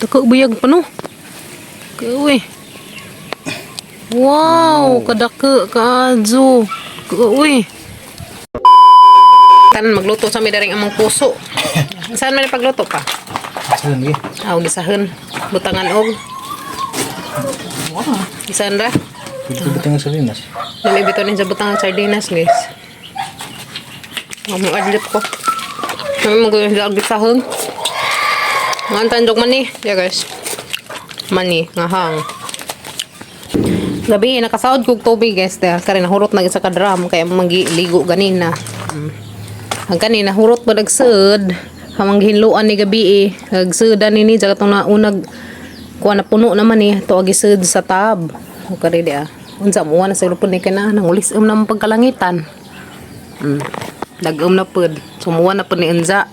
Dako buyag pa no. Uy. Wow, kadako kaadyo. Uy. Tanan magluto sa mi daring among puso. Saan man pagluto pa? Saan lagi? Aw gisahan. Butangan og. Gisahan ra. Pwede ko ng sardinas. Dali bitaw ni sa butangan sardinas, guys. Ang adlip ko. May mga ganyan gisahan. Ang tandok mani. Yeah, guys. Mani, nga hang. Gabi, nakasaod kog tubig, guys. Dahil kare nahurot na sa ka drum kaya manggiligo ganina. Ang kanina hurot pa nagsud. Hamang gihinluan ni gabi eh. Nagsudan ni ni katong naunag kuha na puno naman eh. To agi sud sa tab. O kare di ah. Unsa mo na sa pud ni kana nangulis um na pagkalangitan. Dagom na pud. Sumuwa na pud ni unza.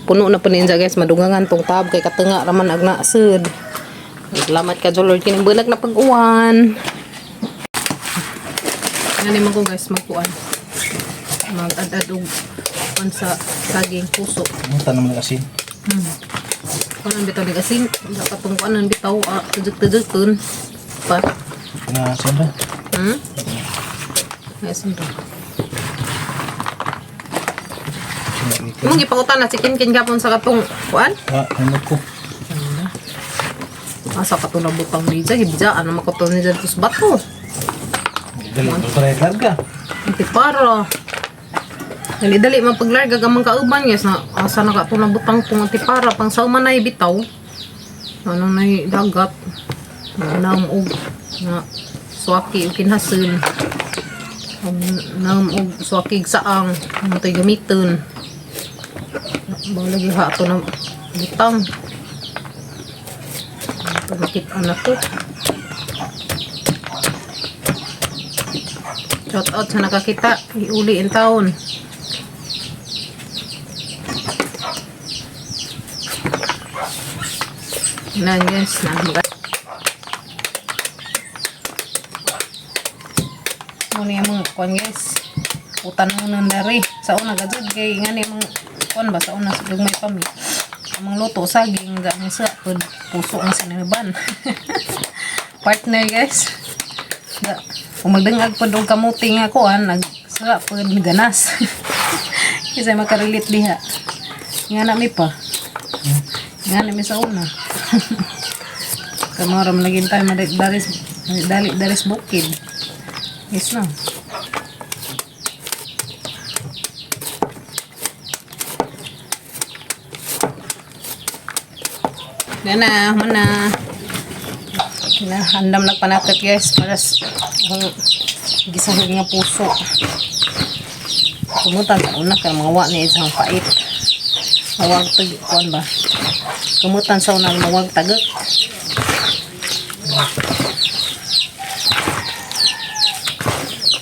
Puno na pud ni unza, guys. Madungangan tong tab kay katunga raman ag nasud. Salamat ka Lord kining bulag na pag-uwan. Ngani man ko, guys, magkuan. Mag-ad-ad og kuan sa saging puso. Ang tanong ng asin. Kuan bitaw ni asin, dapat tong kuanan bitaw ah, tujug-tujug pa. Nga asin ra. Asin ra. Mong gipangutan na si Kinkin gapon sa katong kuan? Ah, ano ko? Asa ka to nabutang ni Jay, hibja ano makuto ni Jay tus bato. Dali, try larga. Anti para. Dali dali man paglarga gamang kauban, guys, na asa na ka to nabutang tong antipara pang sa nay bitaw. Ano nay dagat. Naam og nga swaki og kinhason. Naam og swaki og saang ano to'y gamiton. Bawo lagi ha ato na butang. Ito makita na to. Shout out sa nakakita. Iuli in taon. Na guys, na Muna yung mga kuan, guys. Utan mo nang dari. Sa una gajud kay nga ni mga kuan ba sa una sa gagmay pa mi. Ang mga luto saging ga ang sa pud puso ang siniban. Partner, guys. Ga, kung magdangag pod og kamuti nga kuan nag sa pod ganas. Kasi makarelate diha. Nga na mi pa. Nga na mi sa una. Kamaram lagi tayo daris dali daris bukid. Yes na. Yan na, mana. Nahandam na panakit, guys, para sa ang gisahog nga puso. Kumutan sa una kay mga wa ni isang pait. Mawag tag kuan ba? Kumutan sa una mawag tagok.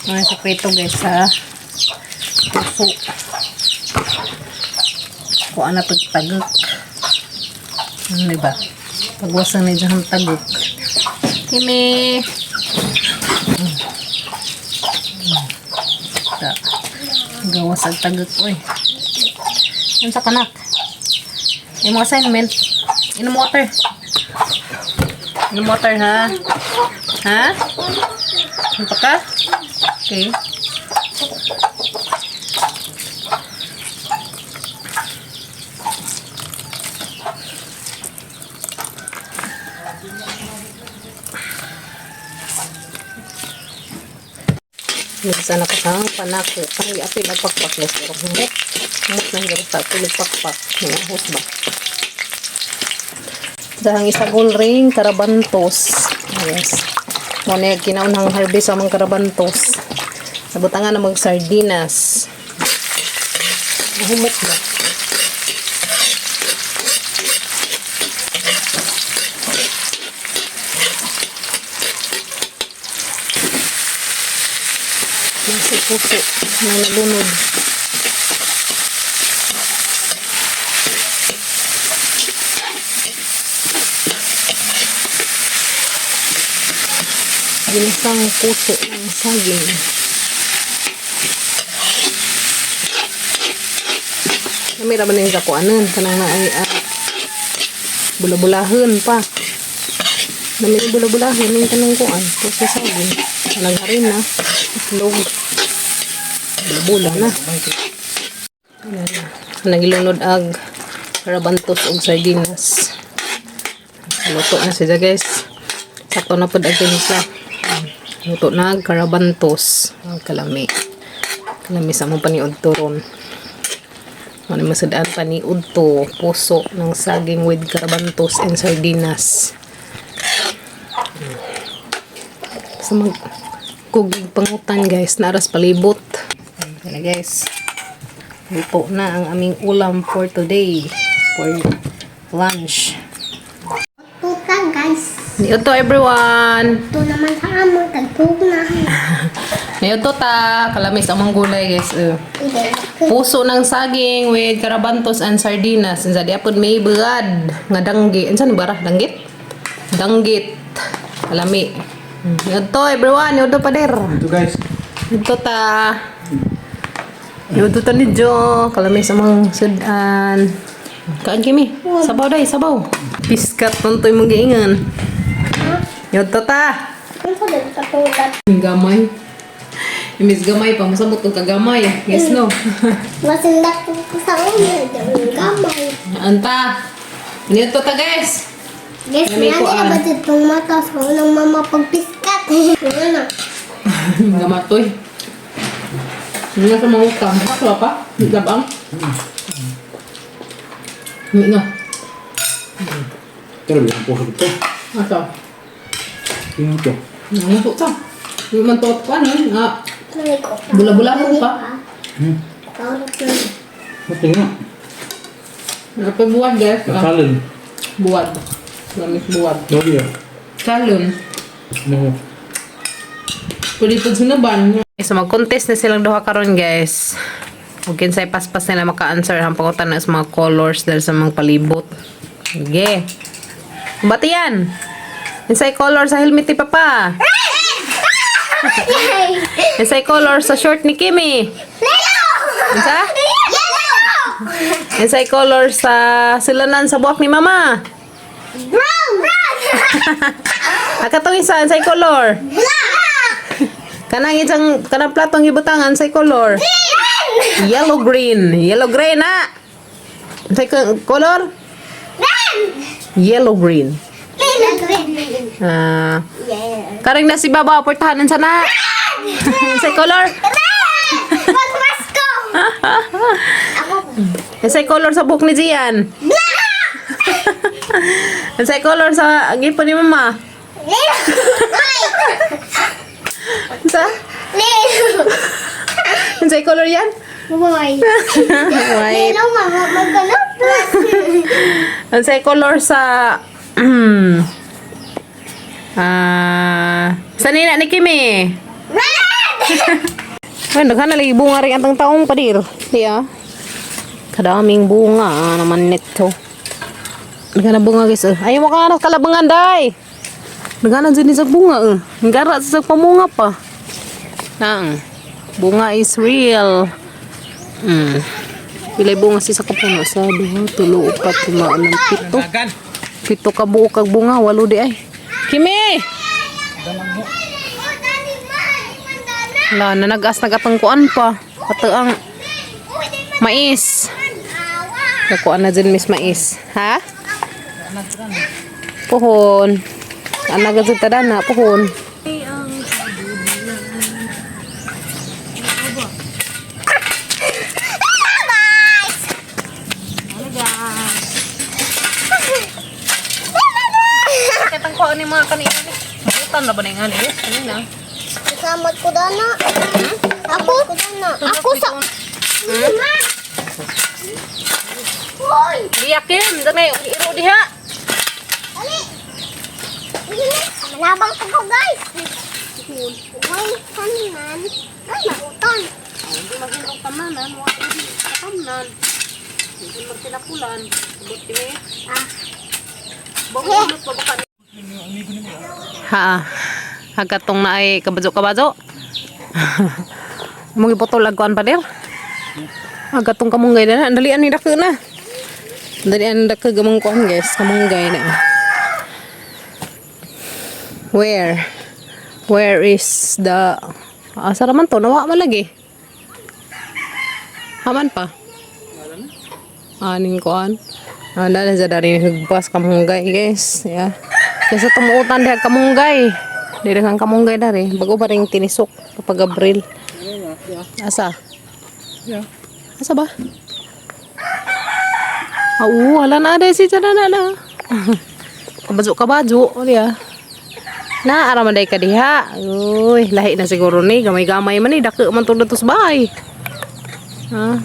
Mga sekreto, guys, sa puso. Kuan na pagtagok. Ano diba? Pagwasan na dyan ang tagok. Kimi! Ta. Gawas ang tagok, oy. Ano sa kanak? Yung mga assignment. Inom water. Inom water, ha? Ha? Ano pa ka? Okay. Minsan ako sa panako. Ay, apil ang pakpak guys. Pero humot. Humot na hanggang sa apil ang pakpak. Nangahos ba? Dahang isagol ring karabantos. Yes. Muna yung kinaunang harvest sa mga karabantos. Nabutangan na mag sardinas. Humot ba? Nasa puso na nalunod. Ginisang puso ng saging. Namira ba na yung kakuanan? Kanang na ay Bula-bulahan pa. Dami yung bula-bulahan yung kanang kuan. Puso saging. Kanang harina. Itlog. Bula-bula na. Ayan na. Nagilunod ag karabantos og sardinas. Luto na siya, guys. Sakto na pud ang timpla. Luto na ag karabantos. Ang kalami. Kalami sa among paniud turon. Ano masadaan paniud to puso ng saging with karabantos and sardinas. Sa mag kugig pangutan, guys, naras palibot. Ayan na, guys. Luto na ang aming ulam for today. For lunch. Tuta, guys. Niudto, everyone! Ito naman sa amon, tagtug na. Niudto ta! Kalamis among gulay, guys. Puso ng saging with karabantos and sardinas. Unsa di apod may bread nga danggi. Unsa ni bara? Danggit? Danggit. Kalami. Niudto, everyone. Niudto, pader. Ito, guys. Niudto ta. Niudto ta ni Jo. Kalami sa mga sudan. Kaan kimi? Sabaw day, sabaw. Piskat man to'y mong giingan. Niudto ta. Ano sa dito katulad? Gamay. Imis gamay pa. Masabot kong kagamay. Yes, no? Masindak ko sa ulo, dami gamay. Anta. Niudto ta, guys. Guys, Lami nga ko, nila ah. ba ditong mata sa unang mama pagpiskat? Ano na? Gamatoy. Hindi na sa mga utang. Bakla pa? Labang? Hindi na. Pero bilang puso ito. Asa? Tingnan ito. Nanguso ta. Hindi man tuot ko ano. Nga. Lami ko. Bula-bula pa. Kaurot na. Tingnan. Nakapabuwad, guys. Ah, Nasalin. buwad. Lamis buwad. Lagi ah. Salon. No. Pwede po sinuban. So mag-contest na silang duha karon, guys. Ug kinsay paspas nila maka-answer ang pangutan na sa mga colors dahil sa mga palibot. Sige. Bati yan. Kinsay color sa helmet ni Papa. Yay! Kinsay color sa short ni Kimi. Lelo! Kinsa? Yellow! Kinsay color sa silanan sa buhok ni Mama. Brown! Brown! Akatong isa, kinsay color. Black! Kanang isang kanang platong gibutangan say color. Green! Yellow green. Yellow green na. Say color? Green! Yellow green. Yellow green. Ah, Yeah. karing na si Baba portahan sana. Say color. Red! Magmasko! Ako. Say color sa buhok ni Gian. Black! Say color sa ngipon ni Mama. Lelo! Ay! Sa? Lelo! Say color yan? Boy. White. Lelo, mama, magano? Unsay color sa ah, sa nina ni Kimi? Red! Ay, daghan na lagi bunga rin atang taong padir. Di ah. Kadaming bunga naman nito. Daghan na bunga, guys. Eh. Ay, mo ka na kalabangan day. Daghan na dyan sa bunga eh. Ang Gara sa pamunga pa. Nang bunga is real. Pilay bunga si sa kapuno sa duha, tulo, upat, lima, anom, pito. Pito ka buok kag bunga, walo di ay. Kimi! Wala na nag-as nagatang kuan pa. Ato ang mais. Nakuan na dyan miss mais. Ha? Puhon. Anak ka tada na, puhon. Katang kuan ni mga kanina ni. Utan na ba na nga ni? Kanina. Kasamot ko dana. Ako? Ako sa... Ma! Hoy! Diya Kim, dami iro diha. Ali! Manabang ko, guys! Uy, kanan. Ay, mauton. Hindi maghilong tamanan, wa hindi katamnan. Hindi magtinapulan. Buti ni. Ah. Bangulot pa baka. Ha. Hagatong na ay kabajo kabajo. Mong iputol ag kuan pader. Hagatong kamunggay na. Dalian ni dako na. Dali ang dakag among kuan, guys, kamunggay na. Where? Where is the... Asa raman to? Nawa man lagi. Haman pa. Aning kuan. Dali sa dari hugpas kamunggay, guys. Yeah. Kasi tumuutan diha kamunggay. Dili kang kamunggay dari. Bago pa rin tinisok kapag Abril. Asa? Yeah. Asa ba? Oo, wala na ada si na na na. Kabajo kabajo, diya. Na ara man day ka diha. Uy, lahi na siguro ni, gamay-gamay man ni dako man tulad to sa bahay. Ha?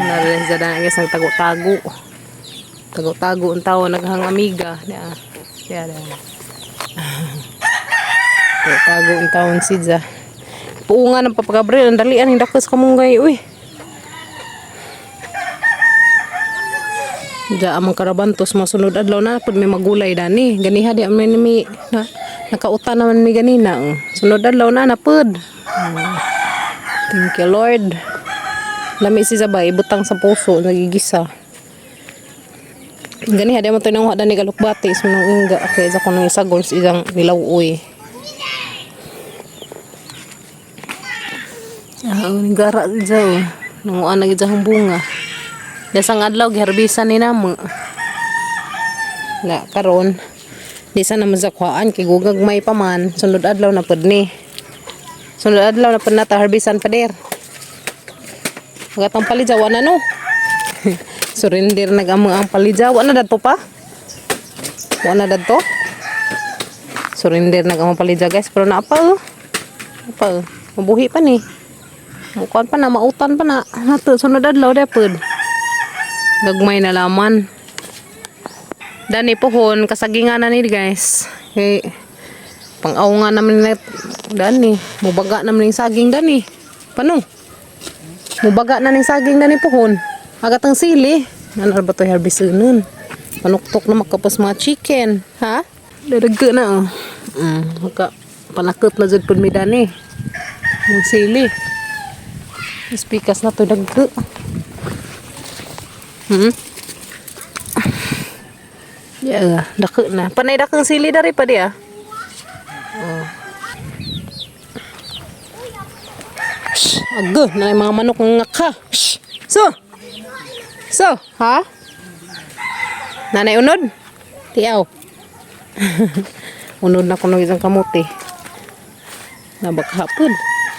Narinig sa daan guys, nagtago-tago. Tago-tago ang tao naghang amiga. Diya. Diya, diya. Tago-tago ang taon si Ja. Puungan ng Papa Gabriel, ang dalian, ang dako sa kamunggay. Uy. Diya amang karabantos masunod adlaw na pud may magulay dani. Ganiha di amin mi na, nakauta naman mi ganina. Oh. Sunod adlaw na napud. Oh. Thank you, Lord. Lami si Zabay ibutang sa puso nagigisa. Ganiha di mo to nang dani galukbati sa nang ingga kay sa kuno isagol sa isang nilaw-oy. Ah, oh, gara siya oh. Nanguan na gid ang bunga. Dasang adlaw giharbisan ni namo. Na karon di sana mazakuhaan kay gugag may pa man sunod adlaw na pud ni. Sunod adlaw na pud nata harbisan pader. Gatang palidjawa na no. Surrender nag-amang ang palidjawa na dadto pa. Wa na dadto. Surrender nag-amang palidja, guys, pero naa pa oh. Naa pa oh. Mabuhi pa ni. Mukuan pa na, mautan pa na. Nato, sunod adlaw da pud. Gagmay na laman. Dani pohon, kasagingan na ni, guys. Kay pang-aw nga naman na dani. Mubaga naman yung saging dani. Paano? Mubaga na ning saging dani pohon. Agat ang sili. Ano ba to harvest nun? Panuktok na makapos mga chicken. Ha? Dadaga na oh. Maka panakot na jud pud mi dani. Yung sili. Spikas na to dagko. Ya, dako na. Panay dakong sili dari pa di ah. Oh. Shh, aga, na yung mga manok nga ka. Shh. So. So, ha? Nanay unod? Tiyaw. Unod na kuno isang kamote. Nabakhapon.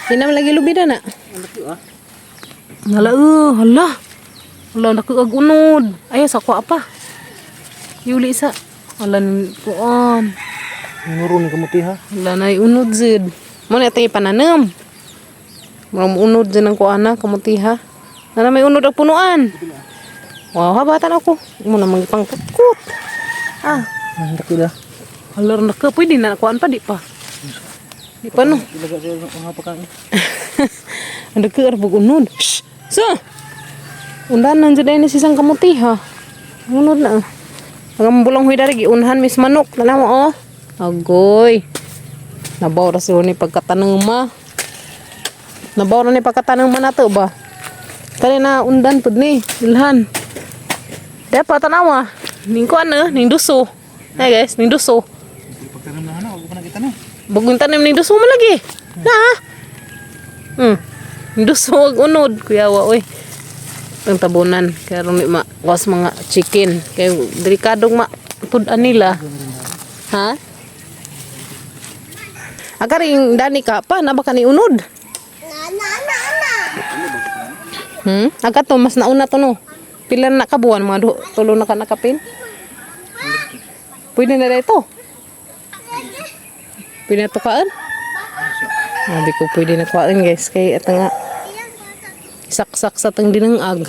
Di naman lagi lubida na. Hala, hala. Hala, nakuag unod. Ay, sa kuha pa. Yuli isa. Hala, kuan. Nuro ni kamuti ha. Hala na unod zid. Mo na ito pananem. Mura mo unod dyan ang kuan na, kamuti ha. Nana may unod ang punuan. Wow, habatan ako. Mo na mangipang kutkut. Ah, Ang dako da. hala na ka. Pwede na kuan pa, di pa. Di pa no. Ilaga siya mga pagkain. Ang dagko arbog unod. Shh! So! Undan nandiyan din si isang kamuti ha. Unod na. Ang bulong huy dari giunhan mis manok. Tanaw mo oh. Agoy. Nabaw ra siguro ni pagkatanong ma. Nabaw ra ni pagkatanong ma nato ba? Tali na undan pud ni ilhan. Dapat tanawa. Ning kuan eh, ning duso. Hey guys, ning duso. Pagtanong na ano, wag pa nakita na. Bagong tanim ning duso man lagi. Na. Duso ag unod kuya wa oy. Ang tabunan kay ron ma was mga chicken kay delikadong ma tud-an nila. Ha? Akaring dani ka pa na baka ni unod. Na na na na. Aga to mas nauna to no. Pila na kabuan mga do, tulo na ka nakapin. Pwede na ito. Pwede na to kaan. Sabi ko pwede na kuhaan, guys. Kay ito nga saksak sa tang dinangag.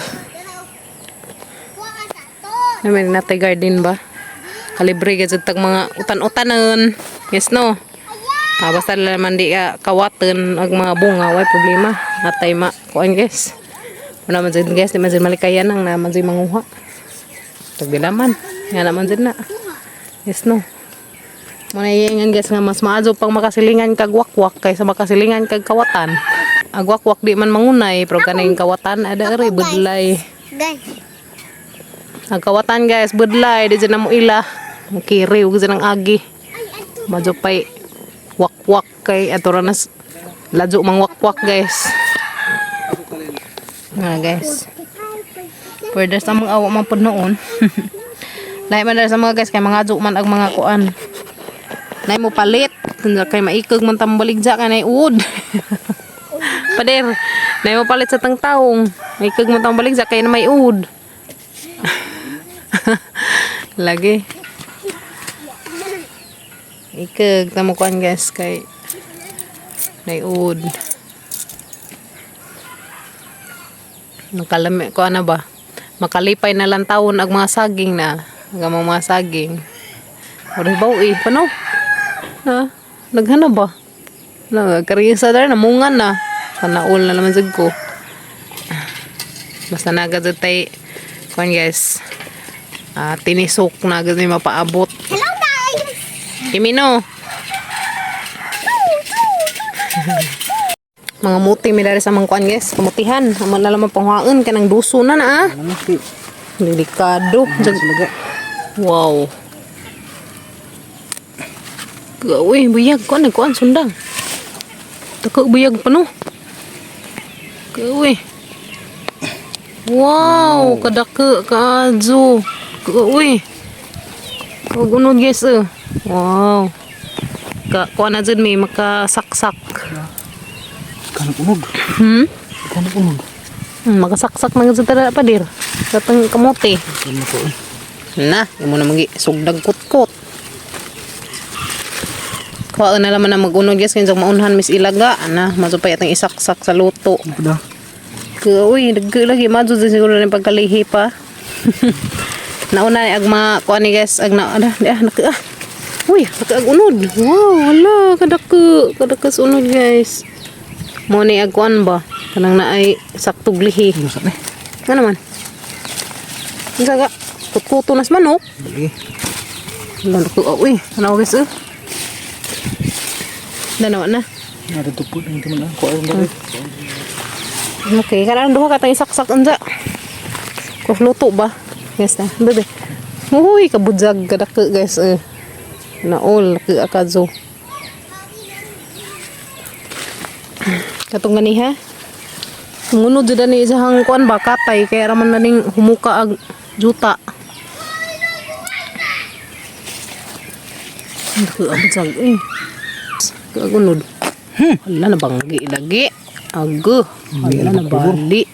Kuha sa to. Naman natay garden ba? Kalibre gid tag mga utan-utanon. Yes no. Ah, basta naman di ka kawatan ag mga bunga, way problema. Natay ma kuan, guys. Wala man jud, guys, di man jud malikayan ang naman jud manguha. Tagbilaman. Nga naman jud na. Yes no. Muna iingan, guys, nga mas maazo pang makasilingan kag wakwak kaysa makasilingan kag kawatan. Ag wakwak di man mangunay pero kaning kawatan ada eri budlay. Guys. Nagkawatan guys, budlay di dyan na mo ila. Ang kiri ug dyan ang agi. Madyo pay wakwak kay ato ra nas ladyo mang wakwak guys. Nga guys. Pwede sa mga awa man pud noon. Lahi man dahil sa mga guys kay mga adyo man ang mga kuan. Nay mo palit kay maikog man tambalig ja kay nay uod. Pader, nay mo palit sa tang taong. Maikog man tambalig ja kay na may uod. Lagi. Ikag tamo kuan guys kay nay uod. Nakalami ko ano ba? Makalipay na lang taon ang mga saging na. Ang mga saging. Oray baw eh, pano? Na, naghana ba? Na, karisa dara namungan na. Panaul na naman jud ko. Basta naga jud tay kuan guys. Ah, tinisok na gud ni mapaabot. Hello guys! Kimino. Mga muti mi dari sa mga kuan guys, kamutihan. Amo na lang panghaon kanang duso na na ah. Ano si? Delikado. Sulaga. Wow. Uy, buyag kuan kuan sundang. Taka buyag pa no. Uy. Wow, kadako kaadyo. Uy. Huwag unod guys eh. Wow. Ka kuan na jud may makasaksak. Kanang unog. Hmm? Kanang unog. Makasaksak man jud tara padir. Katong kamote. Ano ko eh. Na, imo na magi sugdag kutkot. Kuha na laman na mag-unod guys kay maunhan mis ilaga ana masupay atang isaksak sa luto. Ano da? Uy, dagko lagi madto din siguro na pagkalihi pa. Nauna ni ag mga kuan ni guys ag na ah, ah, naka, ah. Uy, naka ag unod. Wow, hala kadako, kadako sa unod guys. Mo ni ag kuan ba? Kanang naay saktog lihi. Lusa ni. Ano man? Unsa ka? Kutkuto nas manok. Dali. Wala na ko. Oh, uy, ano guys eh? Danawa na. Narito po ang timan ah. Kuha ang dali. Okay, karang duha ka tang isaksak unsa. Kung luto ba? Yes na. Bebe. Uy, kabudzag kadako guys eh. Naol ke akazo. Katong gani ha. Ngunod jud ani isahang kuan ba katay kay ra man na ning humuka ag juta. Dako ang budzag eh. Kagunod. Hala na banggi lagi. Ago. Hala na bali.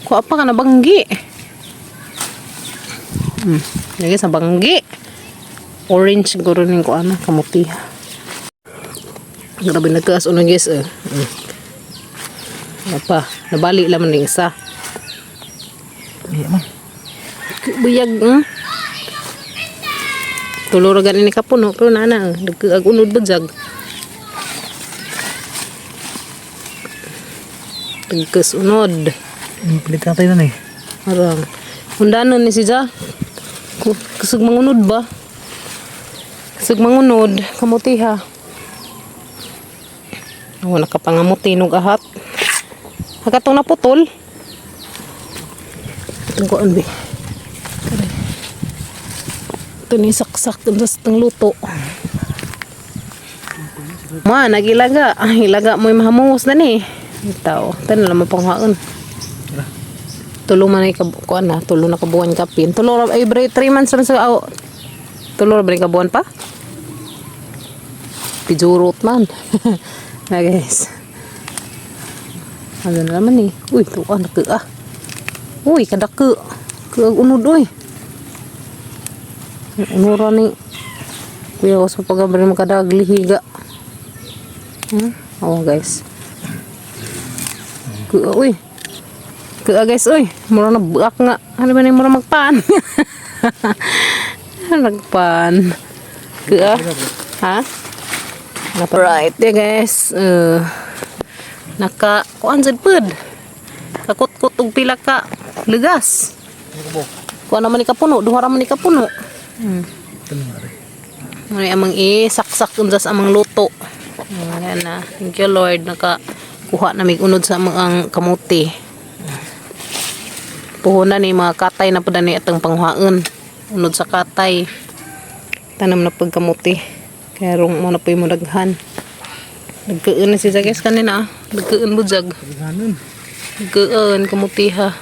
Kuha pa ka na banggi. Lagi sa banggi. Orange siguro ning kuha na kamuti. Grabe nagkaas uno guys eh. Apa, nabali laman ning isa. Iya man. Buyag. Tulo ra gani ni kapuno pero nana nagkaag unod bajag. Tagkas unod. Palit natin na eh. Arang. Undanon ni si Ja. Kusog mangunod ba? Kusog mangunod, kamuti ha. Ako nakapangamuti nog ahat. Hakatong naputol. Itong kuan be. Kare. Ito ni saksak dun sa itong luto. Ma, nagilaga. Ay, ilaga mo'y mahamuhos na ni. Ito, ito na lang mapanghaon. Tulo man ay kuan na, tulo na kabuan kapin. Tulo ra ay bre 3 months ra sa aw. Tulo ra ba ni kabuan pa? Pijurot man. Na guys. Ano na naman eh. Uy, tuwa na ah. Uy, kadako. Kuag unod uy. Unura ni. Kuya ko sa pagabri makadaglihiga. Oh guys. Kuya, uy. Kuya guys, uy. Mura na buak nga. Ano ba na yung mura magpan? Nagpan. Kuya. Ha? Right, yeah guys. Naka, kuan sad pud. Kakut-kut og pila ka legas. Kuan naman ni kapuno, duha ra man ni kapuno. Muna amang isaksak unsa sa amang luto. Ayan na. Thank you Lord naka kuha na mig unod sa amang ang kamote. Puhunan ni mga katay na pud ni atong panghuhaan. Unod sa katay. Tanom na pagkamuti. Kaya rong mo na po yung daghan. Nagkaan na si Jag, guys, kanina ah. Nagkaan mo, Jag. Ganun. Nagkaan kamuti ha.